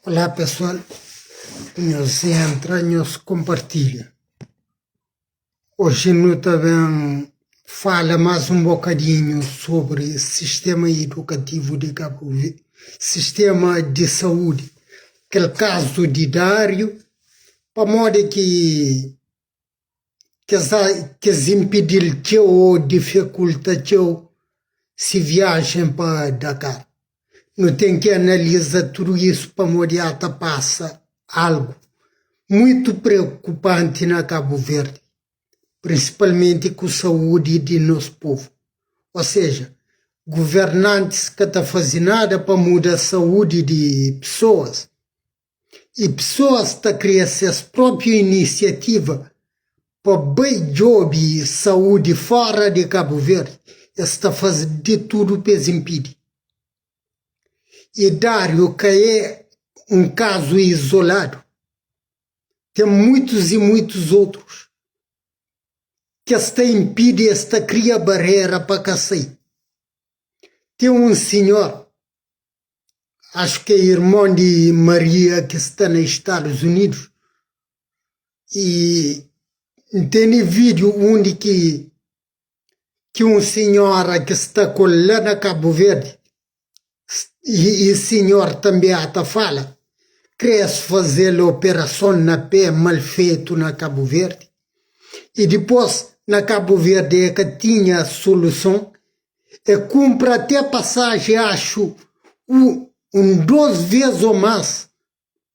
Olá pessoal, nhos entra, nhos konpartilha. Oji nu ta ben fala más un bokadinhu sobri sistema idukativu di Kabu Verdi, sistema di saúdi, kel kazu di Dáriu, pamodi ki kes kes inpidi-l txeu ô difikulta txeu si viajen pa Dakar. Nu ten ki analiza tudu isu pamodi ata pasa algu muitu preokupanti na Kabu Verdi, prinsipalmenti ku saúdi di nos povu. Ô seja, guvernantis ka ta faze nada pa muda saúdi di pesoas i pesoas ta kria ses própi inisiativa pa bai djobe saúdi fóra di Kabu Verdi, es ta faze di tudu pa es inpidi. I Dáriu ka é un kazu izoladu, ten muitus i muitus otrus ki es ta inpidi, es ta kria barera pa ka sai. Ten un sinhor Acho que é irmon di Maria ki sta na Estados Unidos e N tene vídeo undi ki ki un senhora ki sta ku el la na Cabo Verde e, e senhor tambe ata fala kre es fazel operason na pé mal fetu na Cabo Verde e dipos na Cabo Verde e ka tinha soluson E kunpra até pasaji axu un dos vez o mas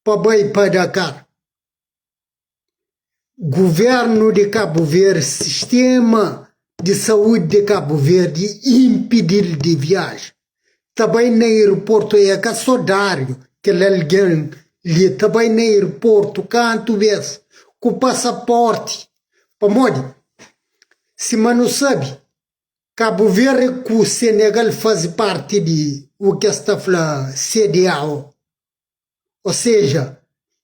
pa bai pa Dakar. Guvernu di Kabu Verdi, sistema di saúdi di Kabu Verdi inpidil di viaja. Ta bai na aeroportu e ka so Dário, kel algen li ta bai na aeroportu kantu bes ku pasaporti. Pamodi? Sima nu sabi, Kabu Verdi ku Senegal faze parti di u ki es ta fla CEDEAO. O seja,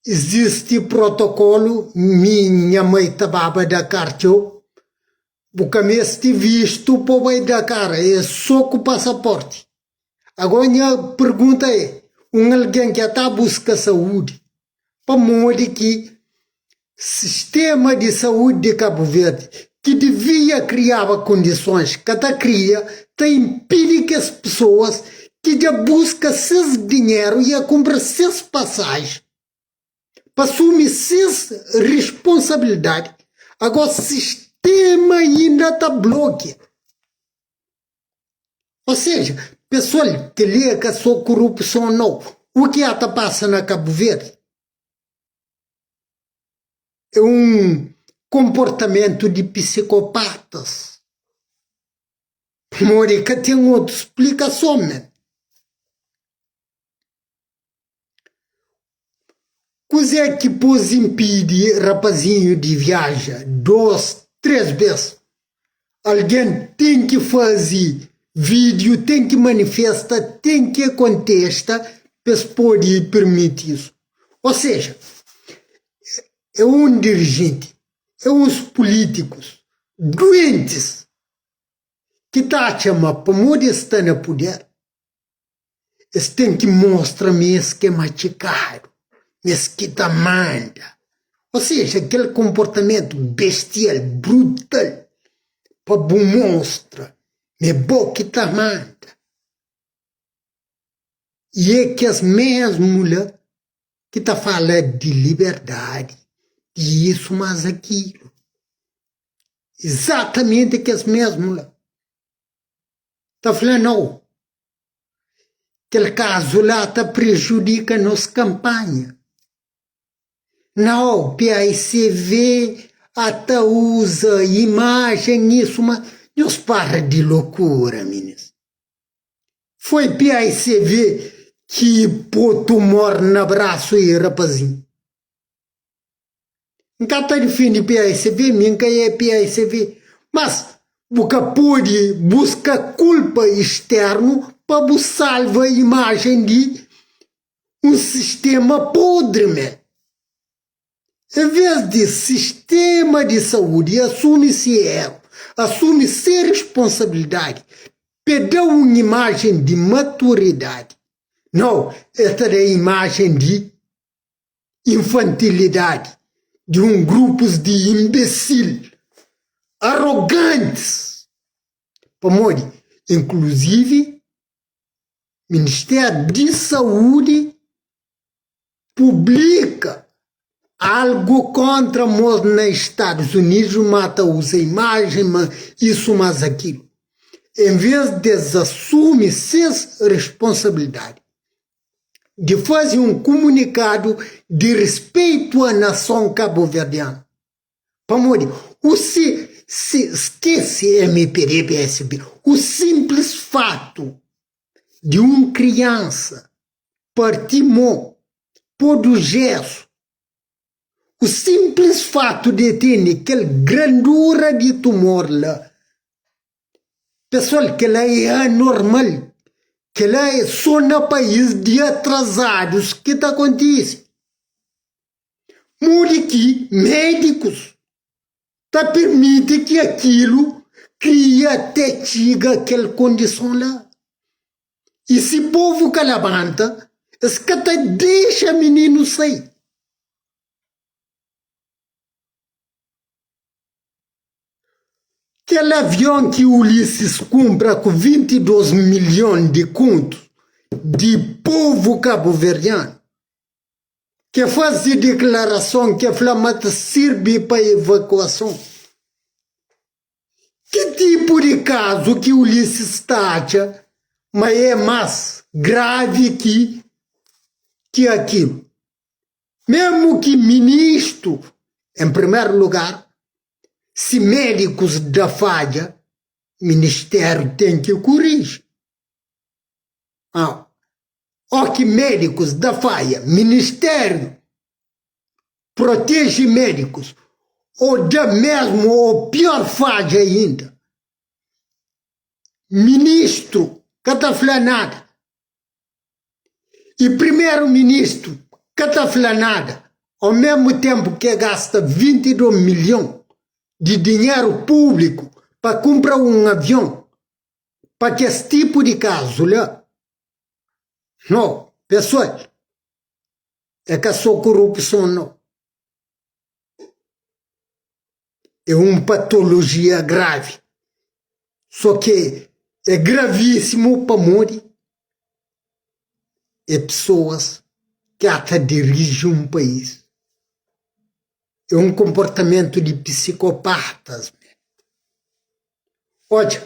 izisti protokolu, mi nha mai ta baba Dakar txeu, bu ka meste vistu pa bu bai Dakar, é so ku pasaporti. Agora nha pergunta é, un algen ki ta buska saúdi, pamodi ki sistema di saúdi di Kabu Verdi, ki divia kriaba kondisons, ka ta kria, ta inpidi kes pesoas ki dja buska ses dinheru i a kunpra ses pasaji pa asumi ses risponsabilidadi, agora sistema inda ta blokia. Ou seja, pessoal, kel-li é ka só korupson nau. U ki ata pasa na Kabu Verdi é un konportamentu di pisikopatas. Pamodi ka ten otu splikason men. Kuzê ki pôs inpidi rapazinhu di viaja dos, três bês? Algen ten ki faze vídiu, ten ki manifesta, ten ki kontesta pa es pode pirmiti isu. Ô seja, é un dirijenti, é uns pulítikus duentis ki ta atxa ma pamodi es sta na puder, Es ten ki mostra ma es ki é matxikadu, ma es ki ta manda. Ô seja, kel konportamentu bestial, brutal, pa bu mostra ma é bo ki ta manda. I é kes mésmu la ki ta fala di liberdadi, di isu más akilu. Izatamenti kes mésmu la ta fla nau. Kel kazu la ta prejudika nos kanpanha. Nau, PAICV ata uza imajen isu ma nhos para di lokura minis. Foi PAICV ki po tumor na brasu e rapazinhu. N ka ta difende PAICV, mi N ka é PAICV, mas bu ka pode buska kulpa externu pa bu salva imajen di un sistema podri me. En ves di sistema di saúdi asumi si eru, asumi se risponsabilidadi pe da un imajen di maturidadi, nau, el ta da imajen di. Infantilidadi di un grupus di inbesil, arrogantis, pamodi inkluzivi Ministériu di Saúdi publika algu kontra mos na Estados Unidos ma ta uza imajen ma isu mas akilu. En ves des asumi ses responsabilidadi di faze un kumunikadu di rispeitu a nason kabuverdianu. Pamodi u si si skese mpd, psb, u sinplis fatu di un kriansa parti mo, podu jesu, u sinplis fatu di e tene kel grandura di tumor la, Pesoal, kel-la é anormal. Kel-la é sô na país di atrazadus ki ta kontise. Modi ki médikus ta pirmiti ki akilu kria te txiga kel kondison la? I si povu ka labanta, es ka ta dexa mininu sai. Kel avion ki Ulisses kunpra ku 22 milhon di kontu di povu kabuverdianu, ke faze diklarason ke fla ma ta sirbi pa evakuason. Ki tipu di kazu ki Ulisses ta atxa ma é más gravi ki ki akilu? Mesmu ki ministru, en primeru lugar, si médikus da fadja, ministériu ten ki kuriji. Ah, ó ki médikus da faia, ministériu proteje médikus ô da mesmu ô pior fadja inda. Ministru ka ta fla nada. I primeru ministru ka ta fla nada, au mesmu tempu ki e gasta 22 milhon di dinheru públiku pa kunpra un avion pa kes tipu di kazu la. No, pesoal, e ka so korupson no. É un patolojia gravi. So ki é gravíssimu pamodi é pesoas ki ata diriji un país. É un konportamentu di psikopatas. Odja,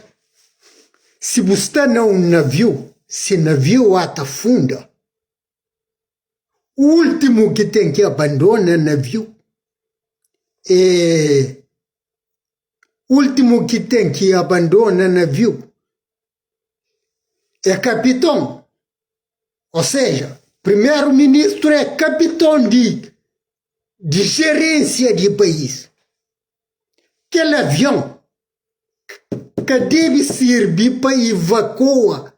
si bu sta na un naviu, si naviu ata funda, Últimu ki ten ki abandona naviu é Últimu ki ten ki abandona naviu é kapiton. Ou seja, primeru-ministru é kapiton di di jerénsia di país. Kel avion ka debe sirbi pa ivakua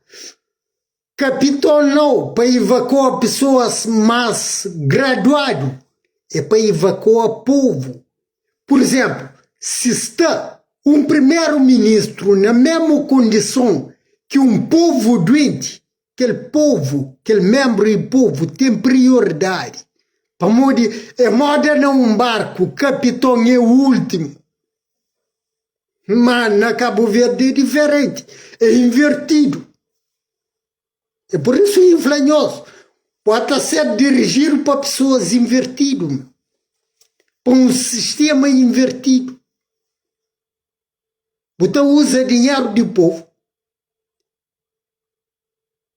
Kapiton nau pa ivakua pesoas más graduadu, é pa ivakua povu. Pur izénplu, si sta un primeru-ministru na mésmu kondison ki un povu duenti, kel povu, kel ménbru di povu ten prioridadi, pamodi é moda na un barku, kapiton é últimu. Má na Kabu Verdi é diferenti, é invertidu. É pur isu ki N fla nhos, pode ta ser dirijidu pa pesoas invertidu, pa un sistema invertidu. Bu ta uza dinheru di povu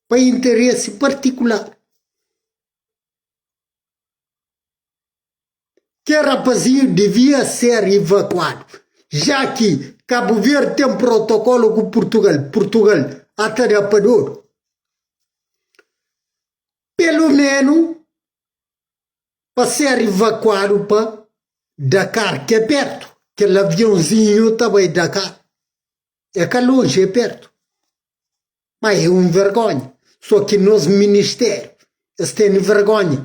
pa interesi partikular. Kel rapazinhu devia ser ivakuadu, já ki Kabu Verdi ten protokolu ku Purtugal, Purtugal ata da pa dodu. Pelu menu pa ser ivakuadu pa Dakar, ki é pertu, kel aviãozinhu ta bai Dakar, é ka lonji, é pertu. Ma é un vergonha, so ki nos ministériu es tene vergonha.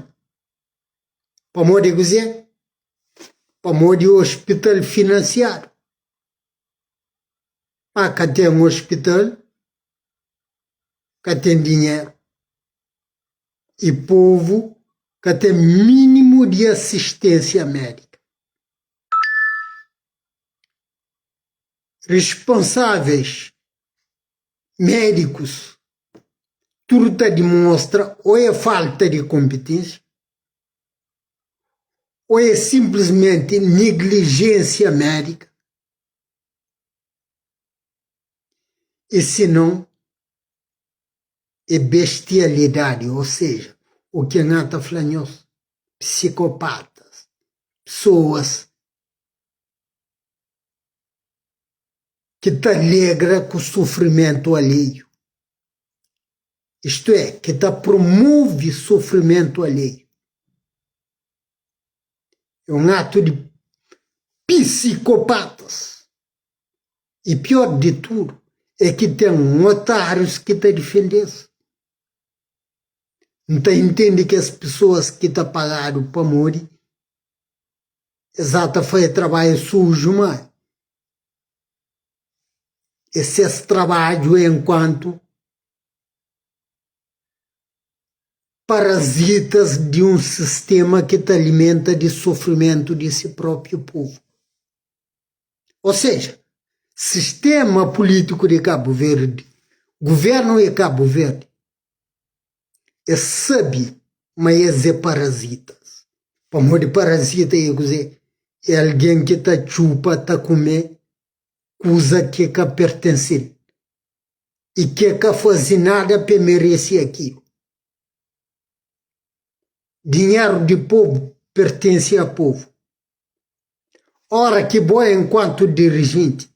Pamodi kuzê? Pamodi ospital finansiadu. Ma ka ten ospital, ka ten dinheru i povu ka ten mínimu. mínimu di asisténsia médika. Responsáveis médikus tudu ta dimostra ô é falta di konpiténsia ô é sinplismenti neglijénsia médika i si non é bestialidadi, ô seja, u ki N ta fla nhos, psikopatas, pesoas ki ta alegra ku sufrimentu alheiu, istu é, ki ta promove sufrimentu alheiu. É un atu di psikopatas. I pior di tudu é ki ten otárius ki ta difende-s. N ta intende kes pesoas ki ta pagadu pamodi es ata faze trabadju suju, má é ses trabadju enkuantu parazitas di un sistema ki ta alimenta di sufrimentu di si própi povu. Ou seja, sistema pulítiku di Kabu Verdi, guvernu di Kabu Verdi, es sabe ma es é parazitas. Pamodi parazita é kuzê? É algen ki ta txupa, ta kume kuza ki ka pertense-l i ki ka faze nada pa e merese akilu. Dinheru di povu pertense a povu. Ora ki bo enkuantu dirijenti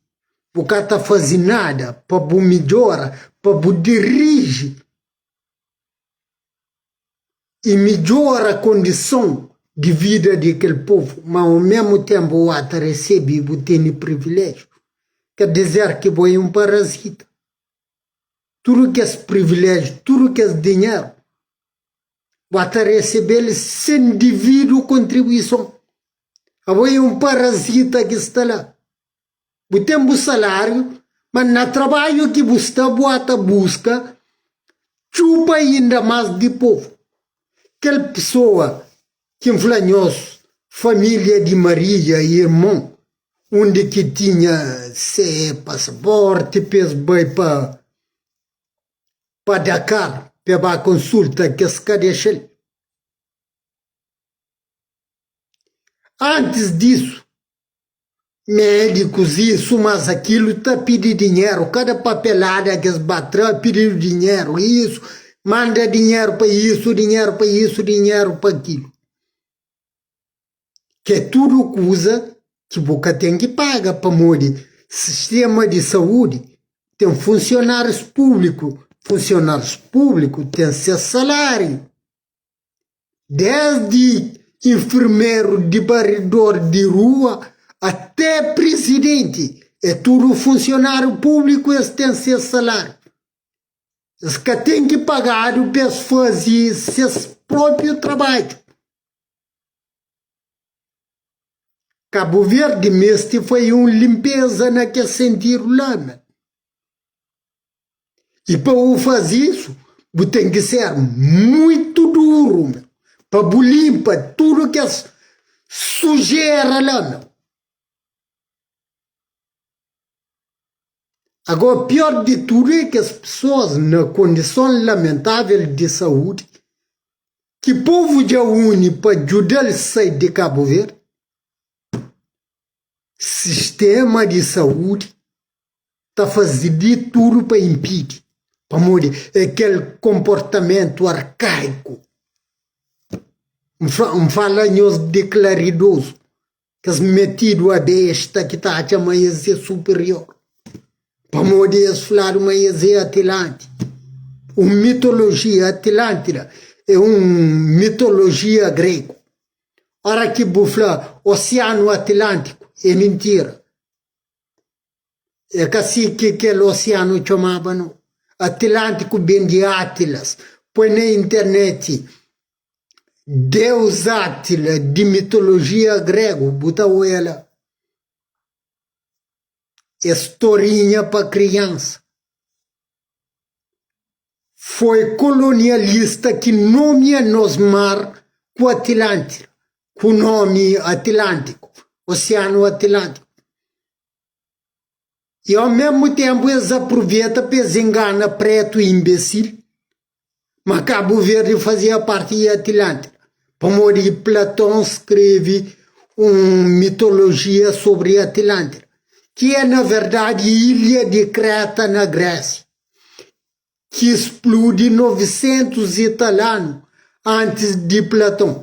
bu ka ta faze nada pa bu midjora, pa bu diriji i midjora kondison di vida di kel povu, ma o mesmu tempu bu ata resebe i bu tene privilejiu, ker dizer ki bo e un parazita. Tudu kes privilejiu, tudu kes dinheru Bu ta resebe-l sen dividu kontribuison. Abo é un parazita ki sta la. Bu ten bu saláriu, ma na trabadju ki bu sta bu ta buska txupa inda más di povu. Kel pesoa ki N fla nhos, família di Maria, irmon, undi ki tinha se pasaporti pa es bai pa pa Dakar pa ba konsulta kes ka dexa-l. Antis disu, médikus isu mas akilu ta pidi dinheru, kada papelada ki es ba tra pididu dinheru, isu, manda dinheru pa isu, dinheru pa isu, dinheru pa akilu. Ki é tudu kuza ki bu ka ten ki paga pamodi sistema di saúdi ten funsionárius públiku, funsionárius públiku ten ses saláriu, desdi infermeru di baridor di rua até prizidenti, é tudu funsionáriu públiku es ten ses saláriu. Es ka ten ki pagadu pa es faze ses própiu trabadju. Kabu Verdi meste fai un linpeza na kes sentidu la me. I pa bu faze isu, bu ten ki ser muitu duru me, pa bu linpa tudu kes sujera la me. Agora, pior di tudu é kes pesoas na kondison lamentável di saúdi ki povu dja uni pa djuda-l sai di Kabu Verdi. Sistema di saúdi ta faze di tudu pa inpidi, pamodi é kel konportamentu arkaiku. N fala nhos di klaridozu. Kes metidu a besta ki ta atxa ma es é superior, pamodi es fladu ma es é Atlánti. Un mitolojia Atlântida é un mitolojia gregu. Ora ki bu fla Osianu Atlántiku é mintira. É ka si ki kel osianu txomaba no. Atlántiku ben di Átlas. Poi na interneti Deus Átila di mitolojia gregu bu ta oia la. É storinha pa kriansa. Foi kolonialista ki nomia nos mar ku Atlântida. Ku nomi Atlántiku, Osianu Atlántiku. I ao mesmu tempu es apruveta pa es ingana pretu imbesil ma Kabu Verdi fazia parti di Atlântida, pamodi Platon skrebe un mitolojia sobri Atlântida, ki é na verdadi ilha di Kreta na Grésia, ki spludi 900 i tal anu antis di Platon.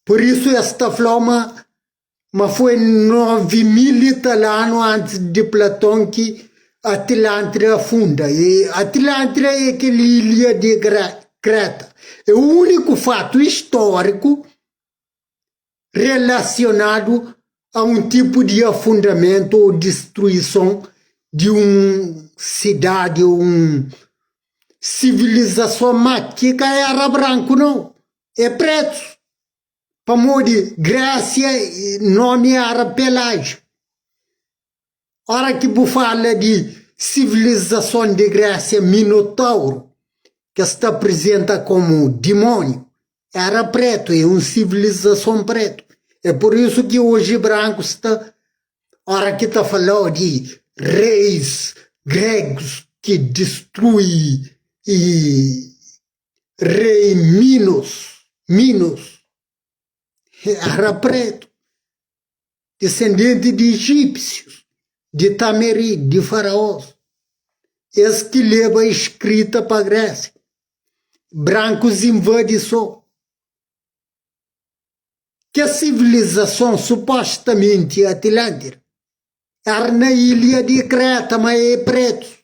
Pur isu es ta fla ma ma foi 9000 i tal anu antis di Platon ki Atlântida afunda. I Atlântida é kel ilha di Kreta. É úniku fatu istóriku relasionadu a un tipu di afundamentu ô distruison di un sidadi ô un sivilizason má ki ka éra branku nau, é pretus. Pamodi Grésia nomi éra Pelágio. Ora ki bu fala di sivilizason di Grésia Minotauru, ki es ta aprizenta komu dimóniu, éra pretu, é un sivilizason pretu. É pur isu ki oji brankus ta, ora ki ta fala di reis gregus ki distrui i rei Minos, Minos éra pretu. Disendenti di ijipsius, di Tameri, di faraós, es ki leba iskrita pa Grésia. Brankus invadi so kes sivilizason supostamenti Atlântida éra na ilha di Kreta, ma é pretus.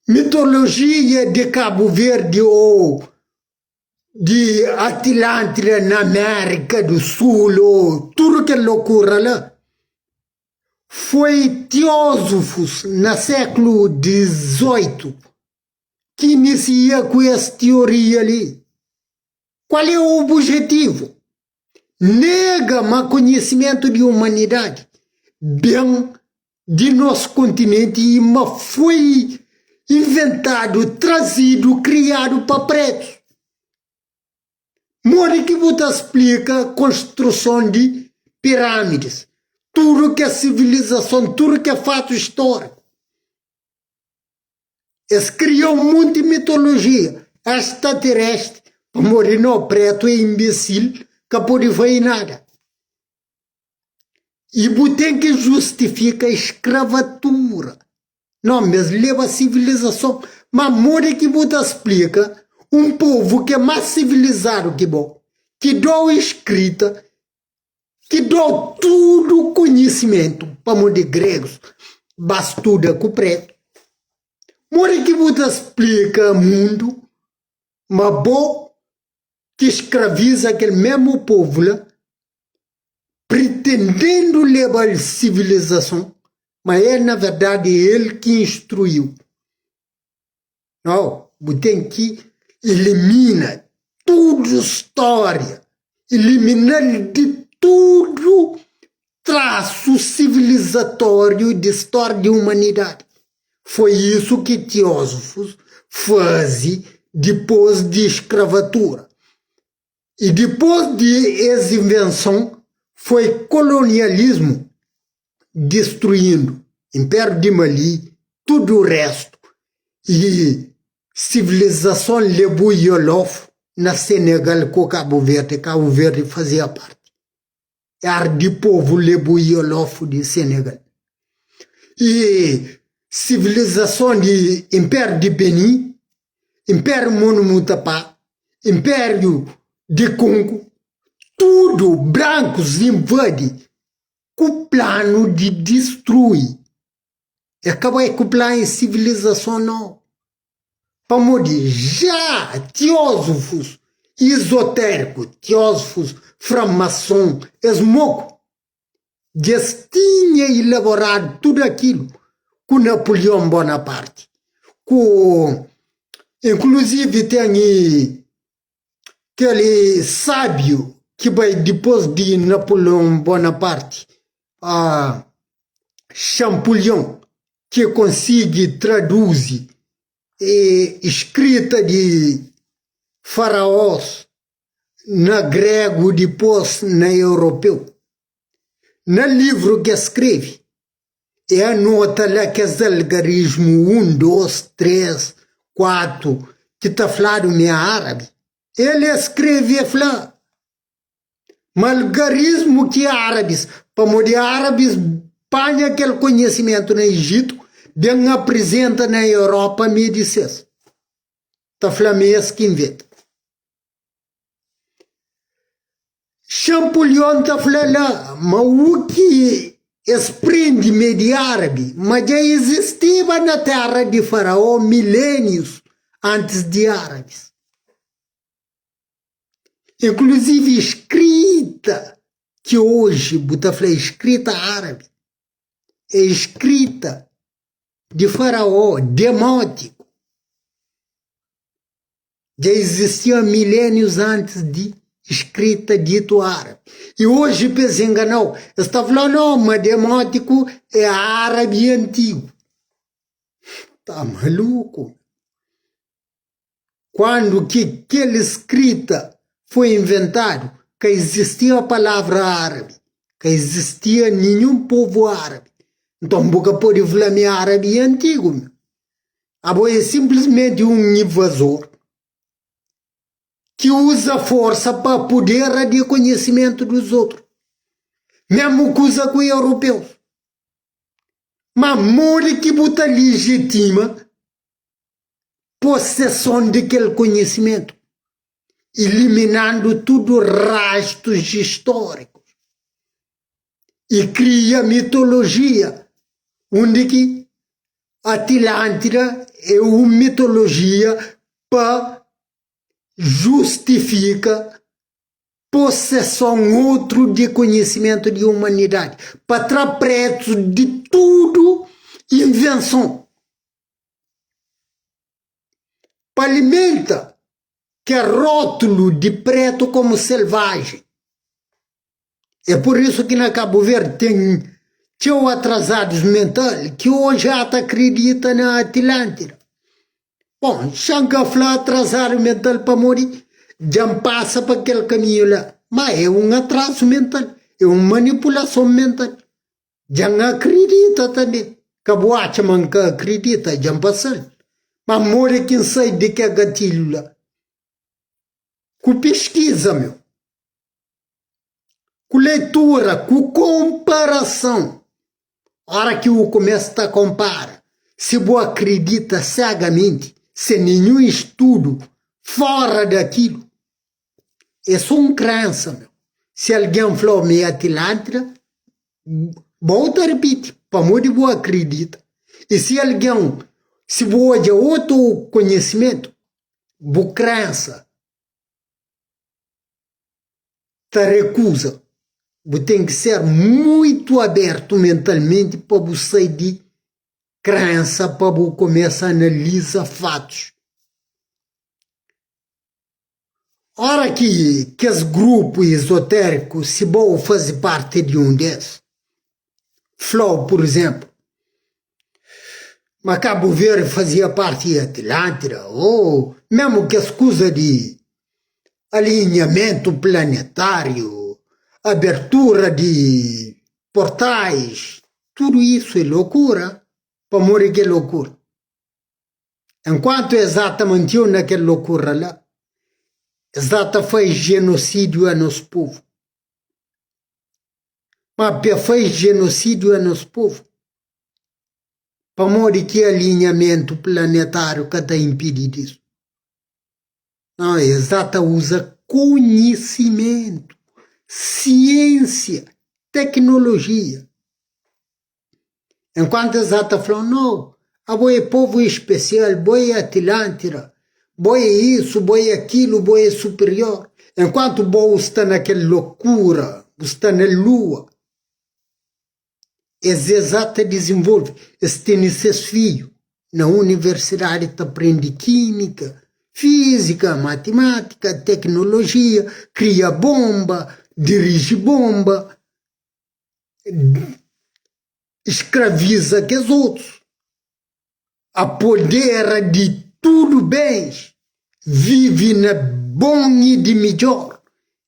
Mitolojia di Kabu Verdi ô di Atlântida na Amérika du Sul ô tudu kel lokura la foi tiózufus na séklu 18 ki inisia ku es tioria li. Kual é obujetivu? Nega ma konhisimentu di umanidadi ben di nos kontinenti i ma foi inventadu, trazidu, kriadu pa pretus. Modi ki bu ta splika konstruson di pirâmidis, tudu kes sivilizason, tudu kes fatu istóriku? Es kria un monti mitolojia extraterestri pamodi no pretu é imbesil ka pode fai nada. I bu ten ki justifika eskravatura. No, mes leba sivilizason. Ma modi ki bu ta splika un povu ki é más sivilizadu ki bo, ki dau eskrita, ki dau tudu konhisimentu, pamodi gregus ba studa ku pretu, modi ki bu ta splika mundu ma bo ki skraviza kel mesmu povu la, pritendendu leba-l sivilizason, ma el na verdadi é el ki instruiu. Nau, bu ten ki ilimina tudu stória, ilimina-l di tudu trasu sivilizatóriu di stória di umanidadi. Foi isu ki tiózufus faze dipôs di skravatura. I dipôs di es invenson foi kolonialismu distruindu Inpériu di Mali, tudu réstu i sivilizason Lebu i Olof na Senegal ku Kabu Verdi. Kabu Verdi fazia parti éra di povu Lebu i Olof di Senegal. I sivilizason di Inpériu di Benin, Inpériu Monomutapa, Inpériu di Kongu, tudu brankus invadi ku planu di distrui. E ka bai ku planu di sivilizason nau. Pamodi ja tiózufus izotériku, tiózufus framason, es moku, dja es tinha ilaboradu tudu akilu ku Napoleon Bonaparte, ku inkluzivi ten kel sábiu ki bai dipôs di Napoleon Bonaparte, Champollion, ki konsigi traduzi. Eskrita di faraós na gregu dipôs na europeu. Na livru ki es skrebe, e anota la kes algarismu un, dos, três, kuatu ki ta fladu ma é árabi. El e skrebe e fla ma algarismu ki árabis, pamodi árabis panha kel konhisimentu na Ijitu, ben aprizenta na Europa mi di ses. Ta fla ma es ki inventa. Champollion ta fla la ma u ki es prende ma é di árabi, ma dja izistiba na téra di Faraó milénius antis di árabis. Inkluzivi eskrita ki oji bu ta fla eskrita árabi é eskrita di faraó demótiku. Dja izistia milénius antis di eskrita ditu árabi. I oji pa es ingana-u, es ta fla-u no ma demótiku é árabi antigu. Ta maluku! Kuandu ki kel skrita foi inventadu, ka izistia palavra árabi, ka izistia ninhun povu árabi. Nton, bu ka pode fla mi árabi é antigu. Abo é sinplismenti un invazor ki uza forsa pa apodera di konhisimentu dus otu. Mesmu kuza ku europeus. Ma modi ki bu ta lijitima poseson di kel konhisimentu, iliminandu tudu rastus istórikus i kria mitolojia undi ki Atilântida é un mitolojia pa justifika poseson utru di konhisimentu di umanidadi, pa tra pretu di tudu invenson. Pa alimenta kel rótulu di pretu komu selvajen. É pur isu ki na Kabu Verdi ten txeu atrazadus mental ki oji ata akridita na Atilântida. Bon, xa N ka fla atrazadu mental pamodi dja N pasa pa kel kaminhu la. Má é un atrazu mental, é un manipulason mental. Dja N akridita tanbe. Ka bu atxa ma N ka akridita, dja N pasa-l. Ma modi ki N sai di kel gatilhu la? Ku piskiza, meu. Ku leitura, ku konparason. Ora ki bu kumesa ta konpara, si bu akridita segamenti, sen ninhun studu fora di akilu, É sô un krensa, meu. Si algen fla-u ma é Atilântida, bo ta ripiti pamodi bu akridita. I si algen, si bu odja otu konhisimentu, bu krensa ta rekuza. Bu ten ki ser muitu abertu mentalmenti pa bu sai di krensa pa bu kumesa analiza fatus. Ora ki kes grupu izotériku, si bo faze parti di un des, fla-u, pur izénplu, ma Kabu Verdi fazia parti di Atlântida ô mésmu kes kuza di alinhamentu planetáriu, abertura di portais, tudu isu é lokura. Pamodi ki é lokura? Enkuantu es ata mantiu na kel lokura la, es ata fai jenosídiu a nos povu. Ma pa fai jenosídiu a nos povu, pamodi ki alinhamentu planetáriu ka ta inpidi disu? Nau, es ata uza konhisimentu, siênsia, teknolojia. Enkuantu es ata fla-u, No, abo é povu spesial, bo é Atilântida, bo é isu, bo é akilu, bo é supirior. Enkuantu bo sta na kel lokura, bu sta na lua, es es ata dizenvolve, es tene ses fidju na universidadi ta prende kímika, fízika, matimátika, teknolojia, kria bonba, diriji bonba. skraviza kes otus, apodera di. tudu bens, vive na bon i di midjor,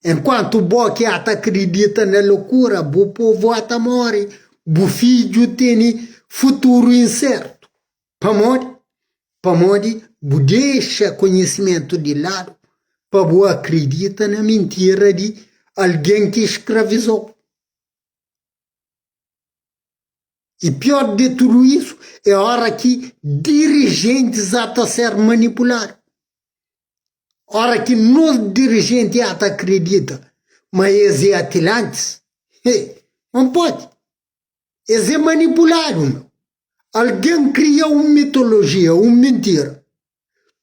enkuantu bo ki ata kridita na lokura, bu povu ata more, bu fidju tene futuru insertu. Pamodi? Pamodi bu dexa konhisimentu di ladu pa bu akridita na mintira di algen ki skravizou. I pior di tudu isu é ora ki dirijentis ata ser manipuladu. Ora ki nos dirijenti ata akridita ma es é atilantis, he, ma pode. Es é manipuladu, meu. Algen kria un mitolojia, un mintira.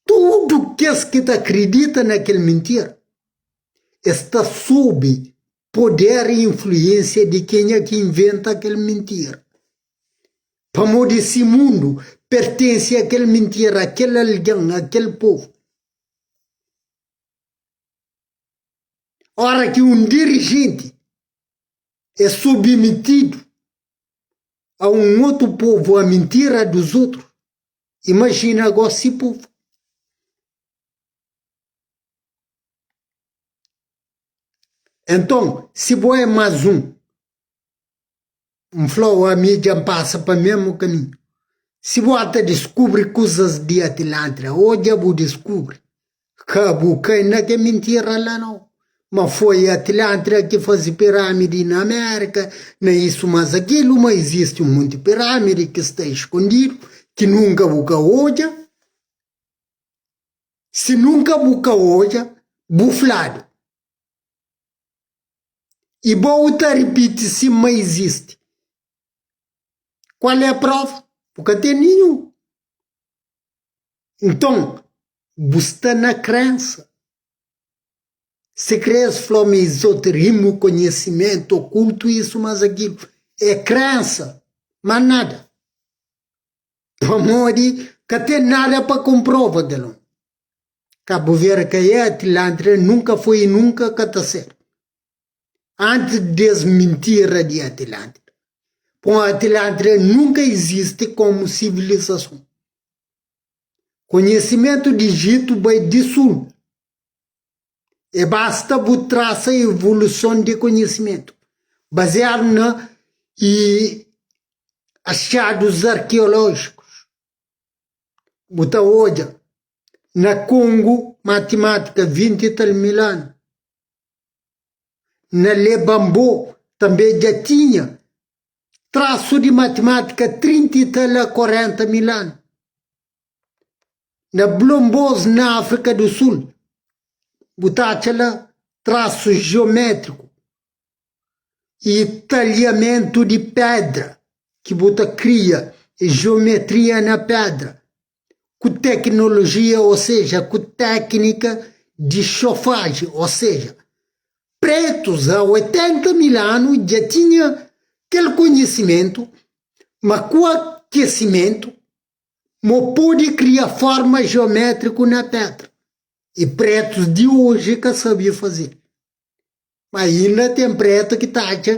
Tudu kes ki ta kridita na kel mintira, es ta sobi poder i influensia di kenha ki inventa kel mintira. Pamodi si mundu pertensi a kel mintira, a kel algen, a kel povu. Ora ki un dirijenti é submitidu a un otu povu, a mintira dus utru, imajina gosi povu. Enton, si bo é más un, N fla-u, ami dja N pasa pa mesmu kaminhu. Si bu ata diskubri kuzas di Atilantida, o dja bu diskubri, ka bu kai na ke mintira la nau. Ma foi Atilantida ki faze piramidi na Amerika, na isu mas akilu, ma izisti un monti piramidi ki sta iskondidu, ki nunka bu ka odja. Si nunka bu ka odja, bu fladu. I bo u ta ripiti sima izisti. Kual é prova? Bu ka ten ninhun. Nton, bu sta na krensa. Si kre es fla ma izoterismu, konhisimentu okultu, isu mas akilu, é krensa, ma nada. Pamodi ka ten nada pa konprova kel omi. Kabu Verdi ka é Atlântida, nunka foi i nunka ka ta ser. Antis des mintira di Atlântida. Pon Atlântida nunka izisti komu sivilizason. Konhisimentu di Ijitu bai di sul. E basta bu trasa evoluson di konhisimentu baziadu na i axadus arkeolójikus. Bu ta odja na Kongu matimátika 20 i tal mil anu. Na Lebambo tanbe dja tinha trasu di matimátika 30 i tal a 40 mil anu. Na Blombos na Áfrika du Sul bu ta atxa la trasu jiométriku i talhamentu di pedra ki bu ta kria jiometria na pedra ku teknolojia, ou seja, ku téknika di xofaji, ou seja, pretus a 80 mil anu dja tinha kel konhisimentu ma ku akesimentu mo pode kria forma jiométriku na pedra i pretus di oji ka sabe faze. Ma inda ten pretu ki ta atxa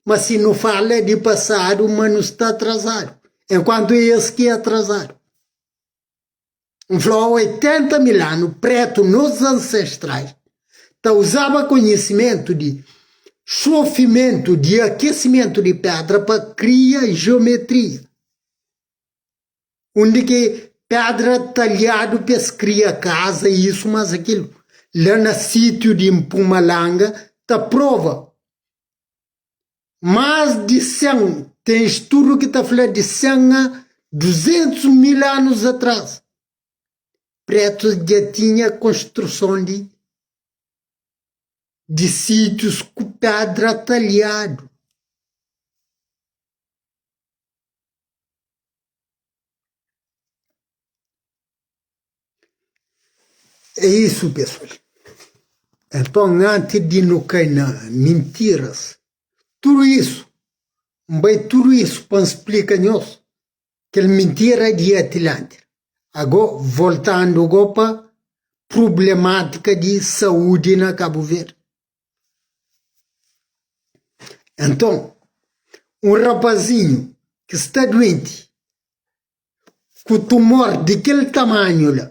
ma si nu fala di pasadu ma nu sta atrasadu, enkuantu es ki atrasadu. N fla 80 mil anu pretu nos ansestrais ta uzaba konhisimentu di xofimentu di akesimentu di pedra pa kria jiometria. Undi ki pedra talhadu pa es kria kaza isu mas akilu la na sitiu di Mpumalanga ta prova mas di 100 ten studu ki ta fla di 100 a 200 mil anus atras pretus dja tinha konstruson di di sitius ku pedra talhadu. É isso, pessoal. Então, antes de não cair na mentiras, tudo isso, vai tudo isso para explicar nós que mentira de Atlântida. Agora, voltando agora para problemática de saúde na Cabo Verde. Então, um rapazinho que está doente. Ku tumor di kel tamanhu la,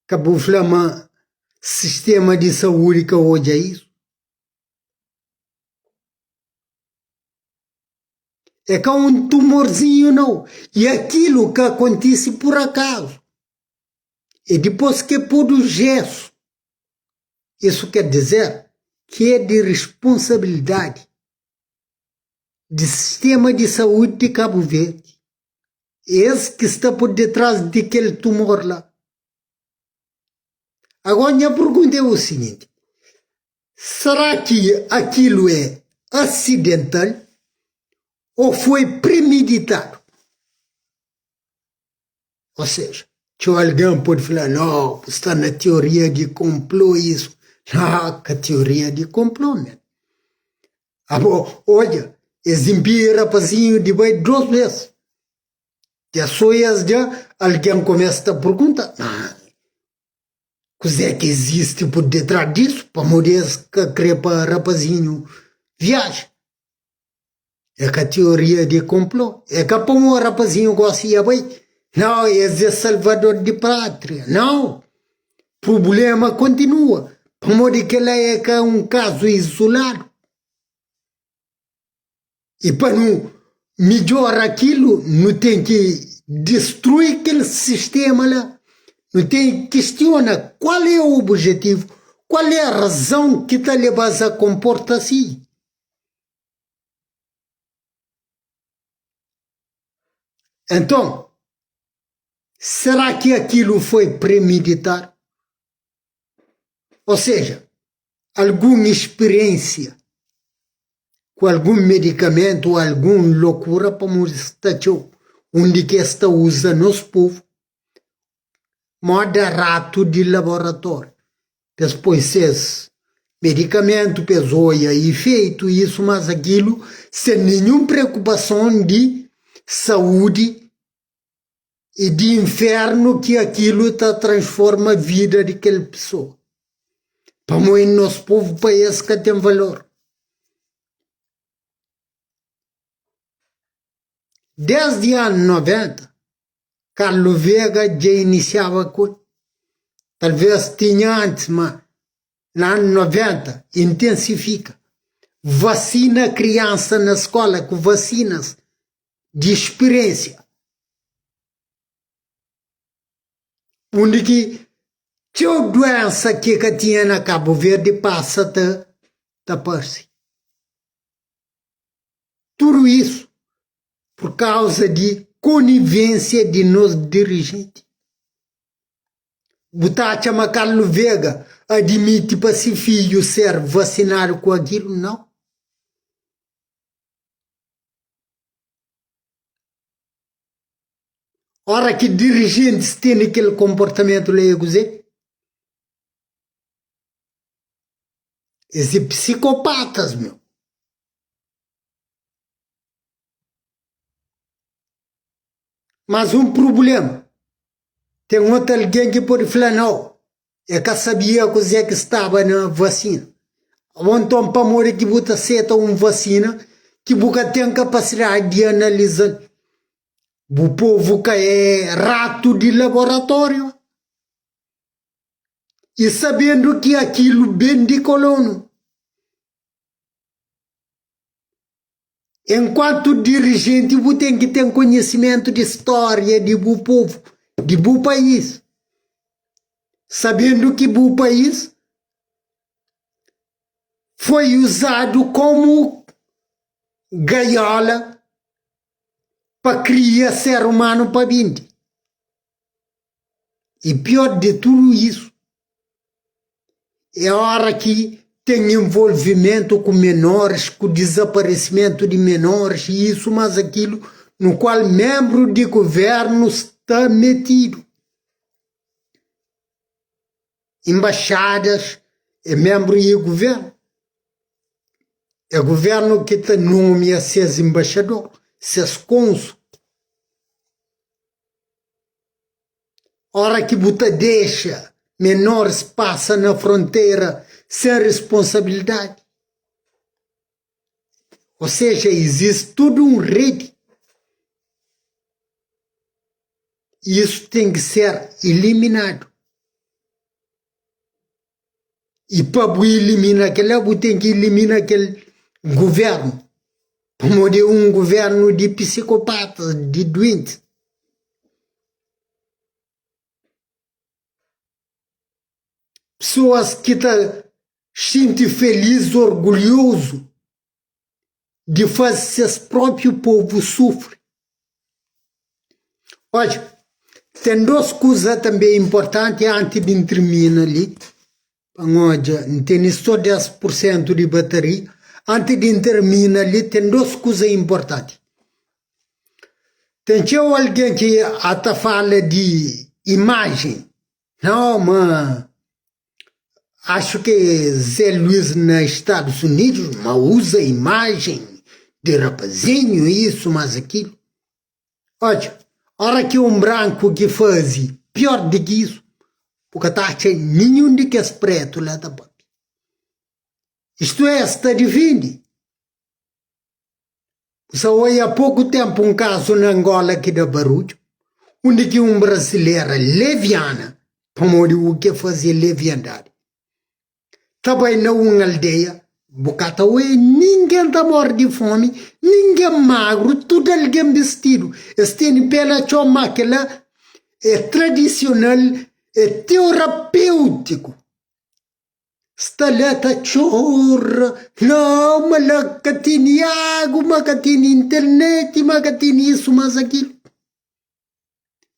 ka bu fla ma sistema di saúdi ka odja isu? É ka un tumorzinhu nau, i akilu ka kontise pur akazu. É dipôs ki podu jésu. Isu ker dizer ki é di risponsabilidadi di sistema di saúdi di Kabu Verdi. Es ki sta pur detrás di kel tumor la. Agora nha pergunta é o seguinte, será ki akilu é asidental ou foi premeditadu? Ou seja, txeu algen pode fla, no, bu sta na teoria di konplô isu. Ah, ka teoria di konplô, men. Abo, odja, es inpidi rapazinhu di bai dos bes. Dja so es dja, algen kumesa ta pergunta, ah, kuzê ki izisti pur detrás disu? Pamodi es ka kre pa rapazinhu viaja. É ka teoria di konplô. É ka pamodi rapazinhu gosi ia bai. Nau, es é salvador di pátria. Nau! Prubléma kontinua pamodi kel-la é ka un kazu izuladu. I pa nu midjora akilu, nu ten ki distrui kel sistéma la. Nu ten ki kistiona kual é obijetivu, kual é razon ki ta leba-s a konporta asi. Enton, será ki akilu foi premeditadu? Ou seja, algun spiriénsia ku algun medikamentu ô algun lokura pamodi sta txeu undi ki es ta uza nos povu moda ratu di laboratóriu pa es poi ses medikamentu pa es oia ifeitu isu más akilu sen ninhun preokupason di saúdi i di infernu ki akilu ta transforma vida di kel pesoa. Pamodi nos povu pa es ka ten valor. Desdi anu 90, Carlos Vega dja inisiaba ku el. Talvês tinha antis, ma na anu 90 intensifika. Vasina kriansa na skola ku vasinas di spiriénsia undi ki txeu duénsa ki ka tinha na Kabu Verdi pasa ta ta parse. Tudu isu pur kauza di konivénsia di nos dirijenti. Bu ta atxa ma Carlos Vega admiti pa si fidju ser vasinadu ku akilu? Nau. Ora ki dirijentis tene kel konportamentu la é kuzê? Es é psikopatas, meu. Mas un prubléma, ten otu algen ki pode fla, Nau, el ka sabia kuzê ki staba na vasina. Ô nton, pamodi ki bu ta seta un vasina ki bu ka ten kapasidadi di analiza-l? Bu povu ka é ratu di laboratóriu? I sabendu ki akilu ben di kolonu. Enkuantu dirijenti bu ten ki ten konhisimentu di stória di bu povu, di bu país. Sabendu ki bu país foi uzadu komu gaiola pa kria ser umanu pa bindi. I pior di tudu isu é ora ki ten envolvimentu ku menoris, ku dizaparesimentu di menoris, isu mas akilu, no kual menbru di guvernu sta metidu. Embaxadas é menbru di guvernu, é guvernu ki ta nomia ses embaxador, ses konsul. Ora ki bu ta dexa menoris pasa na frontera sen risponsabilidadi. Ou seja, izisti tudu un redi. Isso tem que ser eliminado. E pa bu elimina kela, bu ten ki elimina kel guvernu, pamodi é un guvernu di psikopatas, di duentis. Pesoas ki ta xinti felis, orgulhozu di faze ses própi povu sufri. Odja, ten dôs kuza tanbê inportanti antis di N tirmina li, pa N odja, N tene sô 10 pur sentu di bataria. Antis di N tirmina li, ten dôs kuza inportanti. Ten txeu algen ki ata fala di imajen, nau ma Acho que Zé Luiz na Estados Unidos ma usa imagem de rapazinho isso mas aquilo. Odja, ora ki um branco ki fazi pior di ki isso, bu ka ta atxa ninhum di kes preto la ta papia. Isto é, es ta difende. Sa oia há pouco tempo um caso na Angola ki da barudju, undi ki um brasilera leviana, pamodi u ke faze é leviandadi, ta bai na um aldeia, bu ka ta oia ninguém ta morre di fomi, ninguém magru, tudu alguém bistidu, es tene pé na txon, ma kela é tradisional, é terapêutico. Sta la ta txora, nau ma la ka tene agu, ma ka tene internet, ma ka tene isu, mas akilu.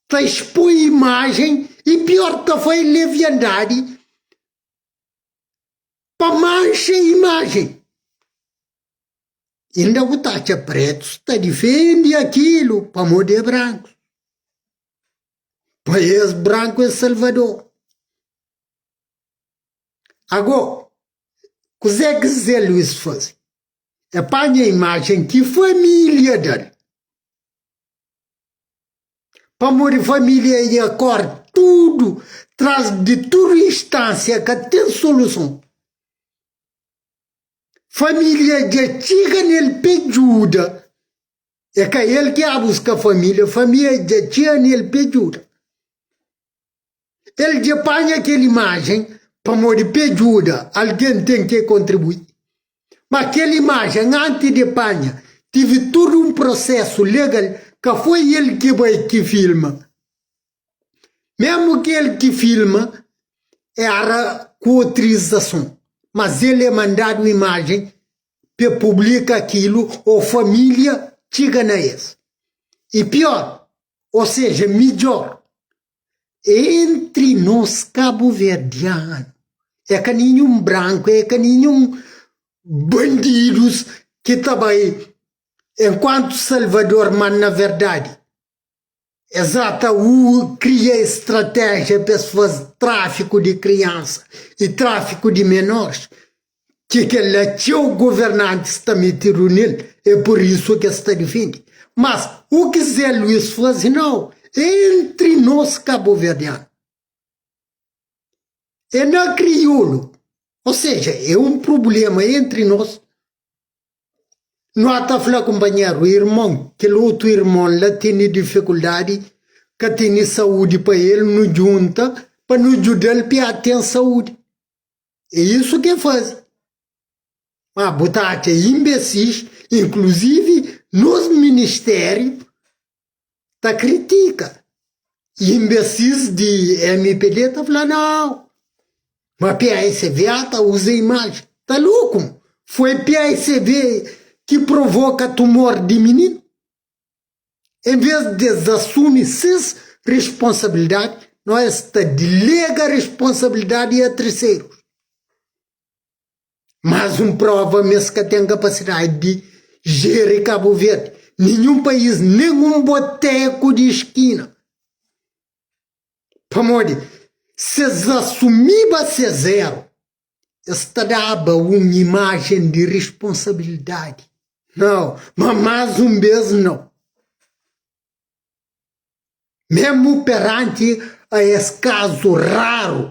Ta expoi imajen i pior ta fai leviandadi pa manxa imajen. Inda bu ta atxa pretus ta difende akilu pamodi é brankus. Pa es branku é salvador. Ago, kuzê ki Zé Luís faze? E panha imajen ki família da-l. Pamodi família ia kóre tudu tras di tudu instánsia ka ten soluson. Família dja txiga nel pe djuda. É ka el ki a buska família, família dja txiga nel pe djuda. El dja panha kel imajen pamodi pe djuda algen ten ke kontribui. Ma kel imajen anti de panha tive tudu un prosesu legal ka foi el ki bai ki filma. Mesmu ki el ki filma era ku otrizason mas el e mandadu imajen pe publika akilu o familia txiga na es. I pior, o seja midjor, Entri nos kabuverdianu é ka ninhun branku, é ka ninhun bandidus ki ta bai enkuantu salvador, ma na verdadi es ata kria estratéjia pa es faze tráfiku di kriansa i tráfiku di menoris ki kel-la txeu governantis ta metidu nel, é pur isu ki es ta difende. Mas u ki Zé Luís faze nau, entri nos kabuverdianu é na kriolu, ou seja, é un prubléma entri nos. Nu a ta fla kunpanheru, irmon, kel otu irmon la tene difikuldadi, ka tene saúdi pa el, nu djunta pa nu djuda-l pa el ten saúdi. É isu ki e faze. Ma bu ta atxa imbesis, inkluzivi nos ministériu ta kritika. Imbesis di MPD ta fla nau, ma PAICV ta uza imaji. Ta loku? Foi PAICV ki provoka tumor di mininu? En vez di es asumi ses responsabilidadi, no es ta dilega responsabilidadi a terserus. Mas un prova ma es ka ten kapasidadi di jeri Kabu Verdi, ninhun país, nen un boteku di skina. Pamodi si es asumiba ses eru, es ta daba un imajen di responsabilidadi. Nau, ma más un bês nau. Mésmu peranti a es kazu raru,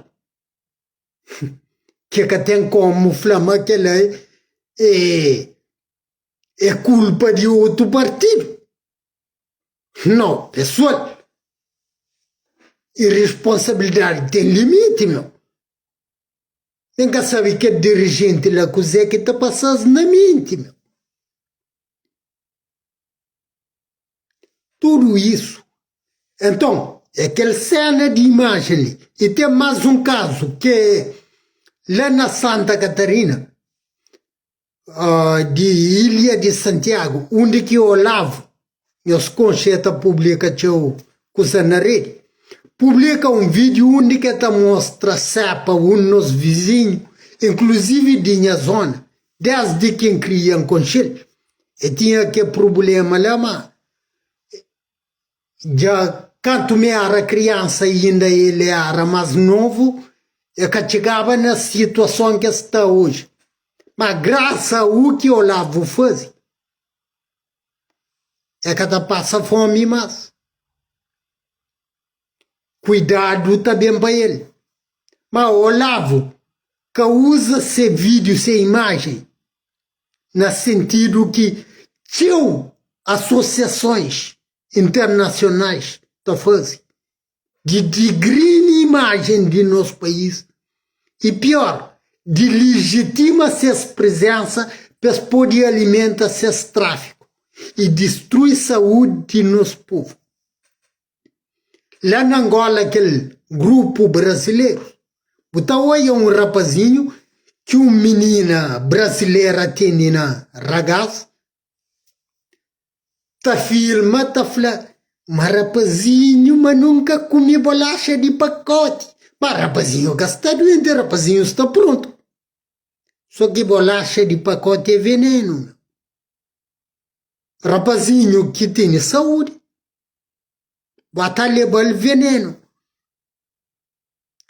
ki ka ten komu fla ma kel-la é é kulpa di otu partidu. Nau, pesoal. Irresponsabilidade tem limite, meu. Nem ka sabe que dirigente lá kuzé que ta passas na mente, meu. Tudo isso. Então, é aquela cena de imagem ali. E tem mais um caso que é lá na Santa Catarina, uh, de Ilha de Santiago, onde que Olavo, nhos konxe ta publika txeu kusa na rede, publika um vídeo onde que ta mostra cepa um nos vizinho, inclusive de nha zona, desde que N kria N konxe-l, e tinha ke problema lá, ma dja kantu mi era kriansa inda el era más novu, e ka txigaba na situason ke sta oji. Ma grasa a u ki Olavo faze, e ka ta pasa fomi más. Kuidadu ta ben pa el. Ma Olavo ka uza se vídiu, se imajen, na sentidu ki txeu asosiasons internasionais ta faze, di digrini imajen di nos país i, pior, di lijitima ses prizensa pa es pode alimenta ses tráfiku i distrui saúdi di nos povu. La na Angola kel grupu brazileru, bu ta oia un rapazinhu ki un minina brazilera tene na ragaz, ta filma ta fla ma rapazinhu ma nunka kume bolaxa di pakoti. Ma rapazinhu ka sta duenti, rapazinhu sta prontu. So ki bolaxa di pakoti é venenu. Rapazinhu ki tene saúdi, ba ta leba-l venenu.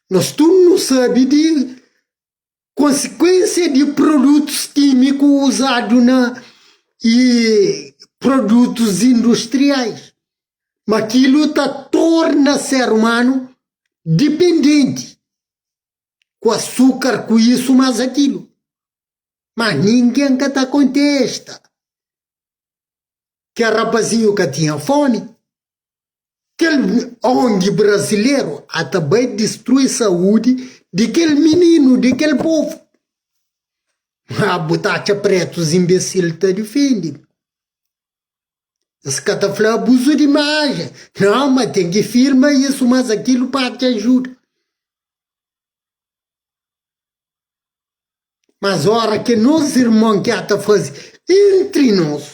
Nos tudu nu sabe di konsikuensia di produtus kímiku uzadu na i produtus industriais, ma kilu ta torna ser umanu dipendenti ku asukar, ku isu mas akilu. Ma ningen ka ta kontesta. Kel rapazinhu ka tinha fomi. Kel ong brazileru a ta bai distrui saúdi di kel mininu, di kel povu. Ma bu ta atxa pretus imbesil ta difende. Es ka ta fla abuzu di imajen. Não, ma ten ki filma isu mas akilu pa atxa ajuda. Mas ora ki nos irmon ki ata faze entri nos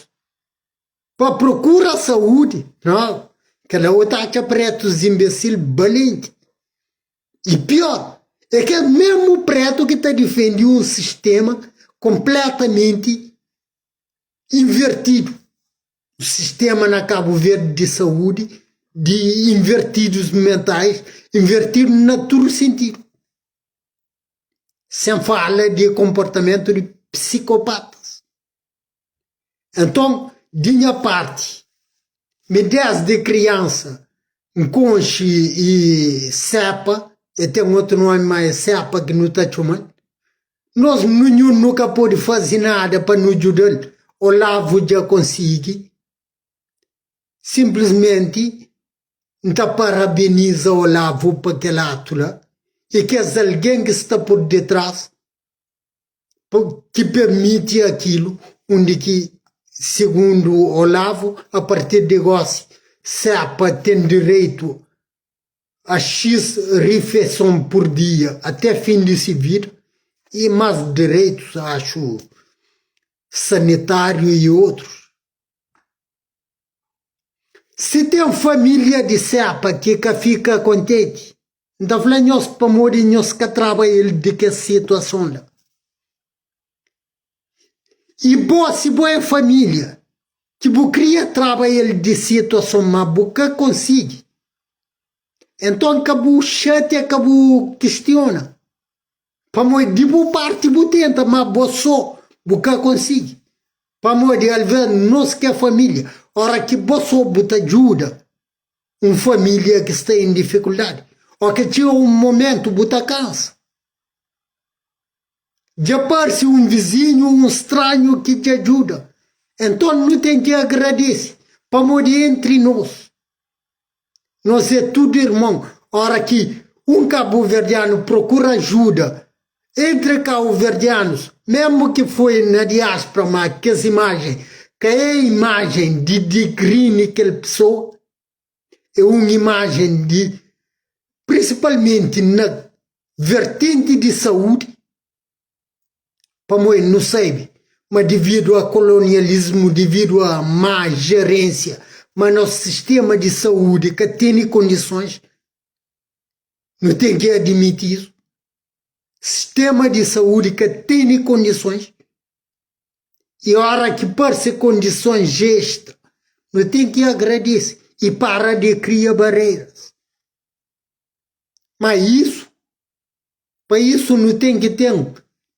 pa prokura saúdi, nau, kela otu atxa pretus imbesil balenti. I pior, é kel mesmu pretu ki ta difende un sistema konpletamenti invertidu. O sistema na Cabo Verde di saúdi di invertidus mentais, invertidu na tudu sentidu. Sen fala di konportamentu di psikopatas. Enton, di nha parti, mi desdi kriansa N konxe i sepa, e ten otu nomi ma e sepa ki nu ta txoma-l. Nos ninhun nu ka pode faze nada pa nu djuda-l, Olavo dja konsigi. Sinplismenti N ta parabeniza Olavo pa kel atu la i kes algen ki sta pur ditras ki permiti akilu undi ki, sigundu Olavo, a partir di gosi sepa ten direitu a X rifeison pur dia até fin di si vida i mas direitus, axu, sanitáriu i otrus. Si ten família di sepa ki ka fika kontenti, N ta fla nhos pamodi nhos ka traba el di kes situason la. I bo, si bo é família, ki bu kria traba el di situason ma bu ka konsigi, enton ka bu xatia, ka bu kistiona, pamodi di bu parti bu tenta, ma bo so bu ka konsigi, pamodi alves nos ki é família, ora ki bo so bu ta djuda un família ki sta en difikuldadi, o ki txiga un momentu bu ta kansa. Dja parse un vizinhu, un stranhu ki dja djuda. Enton nu ten ki agradese, pamodi entri nos, nos é tudu irmon. Ora ki un kabuverdianu prokura ajuda entri kabuverdianus, mesmu ki foi na diaspora, ma kes imajen ka é imajen di digrini kel pesoa, é un imajen di, prinsipalmenti na vertenti di saúdi, pamodi nu sabe ma devidu a kolonialismu, devidu a má jerensia, ma nos sistema di saúdi ka tene kondisons, nu ten ki admiti isu, sistema di saúdi ka tene kondisons, i ora ki parse kondisons extra, nu ten ki agradese i para di kria bareiras. Ma isu Pa isu nu ten ki ten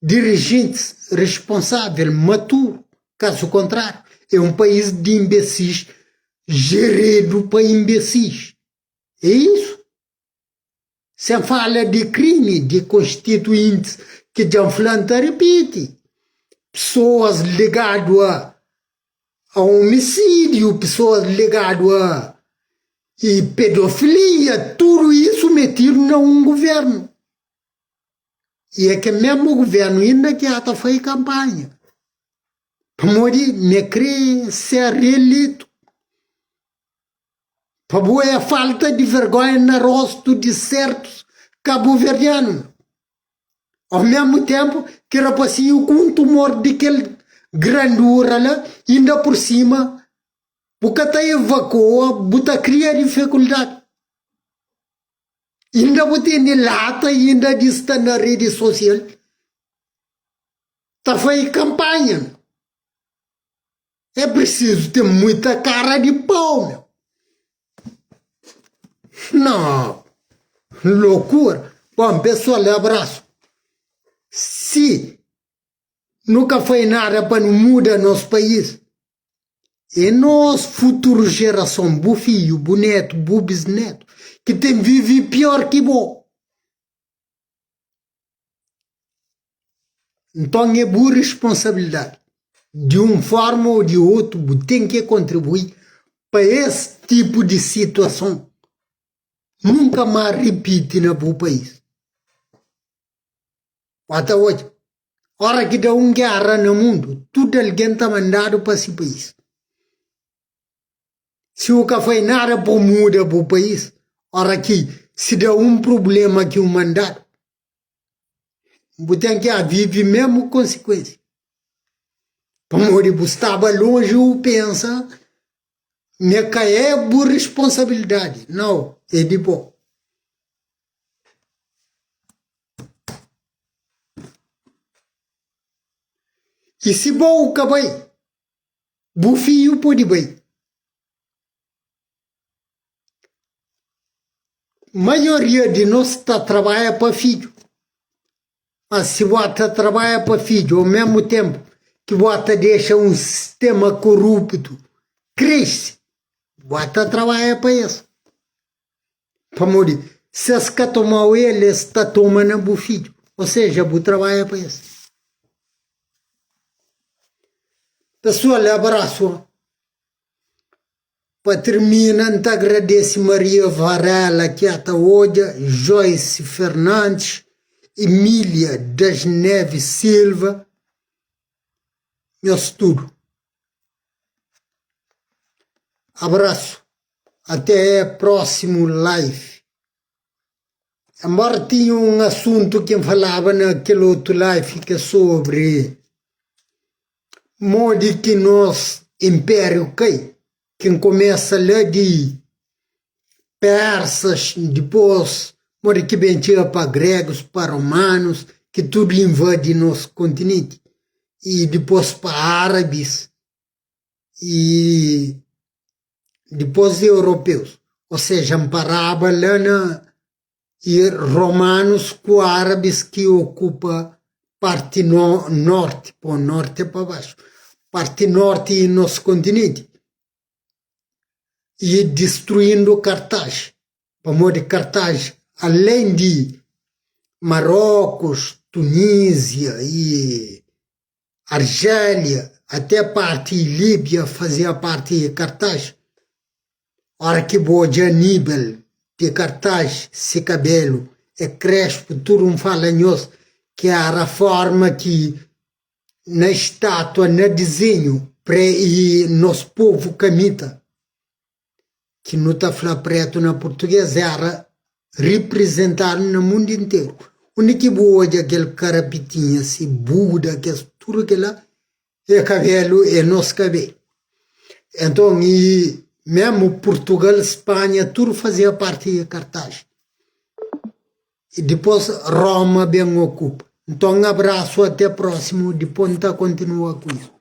dirijentis responsável, maturu, kazu kontráriu é un país di inbesis jeredu pa inbesis. É isu. Sen fala di krimi di konstituintis ki dja N fla N ta ripiti, pesoas ligadu a a omisídiu, pesoas ligadu a e pedofilia, tudu isu metidu na un guvernu. E é kel mesmu guvernu inda ki ata fai kampanha, pamodi me kre ser reeletu. Pa bo é falta di vergonha na rostu di sertus kabuverdianu. Ao mesmu tempu ki rapasinhu ku un tumor di kel grandura la, inda pur sima bu ka ta evakua, bu ta kria difikuldadi. Inda bu tene lata inda di sta na redi sosial ta fai kampanha. É prisizu ten muita kara di pau, meu. Não, loucura. Bom, pessoal, abraço. Se nunca foi nada para não muda nosso país, é nós, futuro geração, bu filho, bu neto, bu bisneto, que tem vive pior que bo. Nton é bu responsabilidadi, di un forma ô di otu, bu ten ki kontribui pa es tipu di situason nunka más ripiti na bu país. Ba ta odja, ora ki da un géra na mundu, tudu algen ta mandadu pa si país. Si bu ka fai nada pa bu muda bu país, ora ki si da un prublema ki bu mandadu, bu ten ki vivi mesmu konsikuensia. Pamodi bu staba lonji bu pensa ma ka é bu responsabilidadi, nau, é di bo. I si bo ka bai, Bu fiju pode bai. Maioria di nos ta trabadja pa fidju. Ma si bo ta trabadja pa fidju au mesmu tempu ki bo ta dexa un sistema koruptu krese, bo ta trabadja pa es. Pamodi si es ka tomau el, es ta toma na bu fidju. Ou seja, bu trabadja pa es. Pesoal, abrasu. Pa tirmina, N ta agradese Maria Varela ki ata odja, Joyce Fernandes, Emília das Neves Silva, nhos tudu. Abrasu. Até prósimu live. Enbóra tinha un asuntu ki N falaba na kel otu live ki é sobri modi ki nos inpériu kai, ki N kumesa la di persas, dipôs modi ki ben txiga pa gregus, pa romanus, ki tudu invadi nos kontinenti i dipôs pa árabis i dipôs di europeus, ou seja, N paraba la na i romanus ku árabis ki okupa parti no norti, pô norti é pa baxu, parti norti di nos kontinenti i distruindu Kartaji, pamodi Kartaji alén di Marokus, Tunízia i Arjélia, até parti di Líbia fazia parti di Kartaji. Óra ki bu odja Aníbal. Di Carthage si kabelu é krespu tudu N fala nhos ki era forma ki na estatua na dizenhu pre i nos povu kamita ki nu ta fla pretu na purtuges era riprizentadu na mundu interu undi ki bu odja kel karapitinha si buda kes tudu kila E kabelu é nos kabelu. Enton, i mesmu Purtugal, Spanha, tudu fazia parti di Kartaji. I dipôs Roma ben okupa. Nton, abrasu, ate prósimu, dipôs N ta kontinua ku isu.